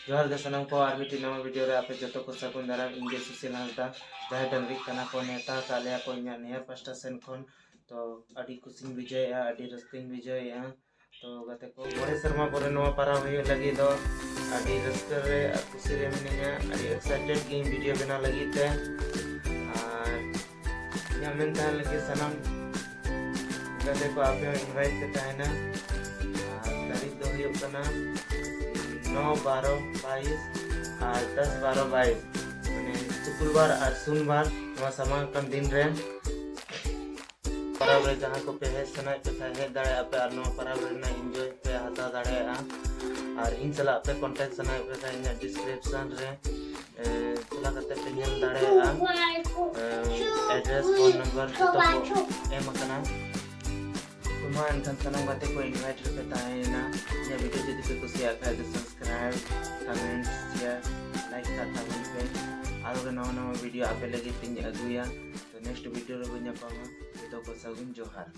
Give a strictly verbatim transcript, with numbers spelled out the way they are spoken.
ᱡᱚᱦᱟᱨ ᱜᱮ ᱥᱟᱱᱟᱢ ᱠᱚ, ᱟᱨ ᱢᱤᱫᱴᱤᱡ ᱱᱟᱣᱟ ᱵᱷᱤᱰᱤᱭᱳ ᱨᱮ ᱟᱯᱮ ᱡᱚᱛᱚ ᱠᱚ ᱥᱟᱹᱜᱩᱱ ᱫᱟᱨᱟᱢ᱾ ᱤᱧ ᱜᱮ ᱥᱩᱥᱤᱞ ᱦᱟᱸᱥᱫᱟ, ᱡᱟᱦᱟᱸᱭ ᱰᱟᱹᱝᱨᱤ ᱠᱟᱱᱟ ᱠᱚ, ᱱᱮᱣᱛᱟ ᱟᱠᱟᱫ ᱞᱮᱭᱟ ᱠᱚ ᱤᱧᱟᱹᱜ ᱱᱤᱭᱟᱨ ᱯᱟᱥᱴᱟ ᱥᱮᱱ ᱠᱷᱚᱱ᱾ ᱛᱚ ᱟᱹᱰᱤ ᱠᱩᱥᱤᱧ ᱵᱩᱡᱷᱟᱹᱣᱮᱫᱼᱟ, ᱟᱹᱰᱤ ᱨᱟᱹᱥᱠᱟᱹᱧ ᱵᱩᱡᱷᱟᱹᱣᱮᱫᱼᱟ᱾ ᱛᱚ ᱜᱟᱛᱮ ᱠᱚ, ᱢᱚᱬᱮ ᱥᱮᱨᱢᱟ ᱯᱚᱨᱮ ᱱᱚᱣᱟ ᱯᱟᱨᱟᱣ ᱦᱩᱭᱩᱜ ᱞᱟᱹᱜᱤᱫ ᱫᱚ ᱟᱹᱰᱤ ᱨᱟᱹᱥᱠᱟᱹ ᱨᱮ ᱟᱨ ᱠᱩᱥᱤ ᱨᱮ ᱢᱤᱱᱟᱹᱧᱟ, ᱟᱹᱰᱤ ᱮᱠᱥᱟᱭᱴᱮᱰ ᱜᱤᱧ ᱵᱷᱤᱰᱤᱭᱳ ᱵᱮᱱᱟᱣ ᱞᱟᱹᱜᱤᱫ ᱛᱮ᱾ ᱟᱨ ᱤᱧᱟᱹᱜ ᱢᱮᱱ ᱛᱟᱦᱮᱱ ᱞᱟᱹᱜᱤᱫ ᱥᱟᱱᱟᱢ ᱜᱟᱛᱮ ᱠᱚ ᱟᱯᱮ ᱦᱚᱸ ᱤᱱᱵᱷᱟᱭᱤᱴ ᱯᱮ ᱛᱟᱦᱮᱱᱟ᱾ ᱟᱨ ᱛᱟᱹᱨᱤᱠᱷ ᱫᱚ ᱦᱩᱭᱩᱜ ᱠᱟᱱᱟ ᱱᱚ ᱵᱟᱨᱚ ᱵᱟᱭᱤᱥ ᱟᱨ ᱫᱟᱥ ᱵᱟᱨᱚ ᱵᱟᱭᱤᱥ, ᱢᱟᱱᱮ ᱥᱩᱠᱨᱵᱟᱨ ᱟᱨ ᱥᱳᱢᱵᱟᱨ, ᱱᱚᱣᱟ ᱥᱟᱢᱟᱝ ᱠᱟᱱ ᱫᱤᱱ ᱨᱮ᱾ ᱯᱟᱨᱟᱵᱽ ᱨᱮ ᱡᱟᱦᱟᱸ ᱠᱚᱯᱮ ᱦᱮᱡ ᱥᱟᱱᱟᱭᱮᱫ ᱯᱮ ᱠᱷᱟᱱ ᱦᱮᱡ ᱫᱟᱲᱮᱭᱟᱜᱼᱟ ᱯᱮ ᱟᱨ ᱱᱚᱣᱟ ᱯᱟᱨᱟᱵᱽ ᱨᱮᱱᱟᱜ ᱤᱱᱡᱚᱭ ᱯᱮ ᱦᱟᱛᱟᱣ ᱫᱟᱲᱮᱭᱟᱜᱼᱟ᱾ ᱟᱨ ᱤᱧ ᱥᱟᱞᱟᱜ ᱯᱮ ᱠᱚᱱᱴᱟᱠᱴ ᱥᱟᱱᱟᱭᱮᱫ ᱯᱮ ᱠᱷᱟᱱ ᱤᱧᱟᱹᱜ ᱰᱤᱥᱠᱨᱤᱯᱥᱚᱱ ᱨᱮ ᱮ, ᱪᱟᱞᱟᱣ ᱠᱟᱛᱮ ᱯᱮ ᱧᱮᱞ ᱫᱟᱲᱮᱭᱟᱜᱼᱟ᱾ ᱮ, ᱮᱰᱨᱮᱥ, ᱯᱷᱳᱱ ᱱᱚᱢᱵᱚᱨ ᱡᱚᱛᱚ ᱠᱚ ᱮᱢ ᱟᱠᱟᱱᱟ᱾ ᱛᱚ ᱢᱟ ᱮᱱᱠᱷᱟᱱ ᱥᱟᱱᱟᱢ ᱜᱟᱛᱮ ᱠᱚ ᱤᱱᱵᱷᱟᱭᱤᱴ ᱨᱮᱯᱮ ᱛᱟᱦᱮᱸᱭᱮᱱᱟ᱾ ᱤᱧᱟᱹᱜ ᱵᱷᱤᱰᱤᱭᱳ ᱡᱩᱫᱤ ᱯᱮ ᱠᱩᱥᱤᱭᱟᱜ ᱠᱷᱟᱱ ᱫᱚ ᱥᱟᱵᱥᱠᱨᱟᱭᱤᱵ, ᱠᱚᱢᱮᱱᱴ, ᱥᱮᱭᱟᱨ, ᱞᱟᱭᱤᱠ ᱠᱟᱜ ᱛᱟᱵᱚᱱ ᱯᱮ᱾ ᱟᱨᱚ ᱜᱮ ᱱᱟᱣᱟ ᱱᱟᱣᱟ ᱵᱷᱤᱰᱤᱭᱳ ᱟᱯᱮ ᱞᱟᱹᱜᱤᱫ ᱛᱤᱧ ᱟᱹᱜᱩᱭᱟ᱾ ᱛᱚ ᱱᱮᱠᱥᱴ ᱵᱷᱤᱰᱤᱭᱳ ᱨᱮᱵᱚᱱ ᱧᱟᱯᱟᱢᱟ᱾ ᱡᱚᱛᱚ ᱠᱚ ᱥᱟᱹᱜᱩᱱ ᱡᱚᱦᱟᱨ᱾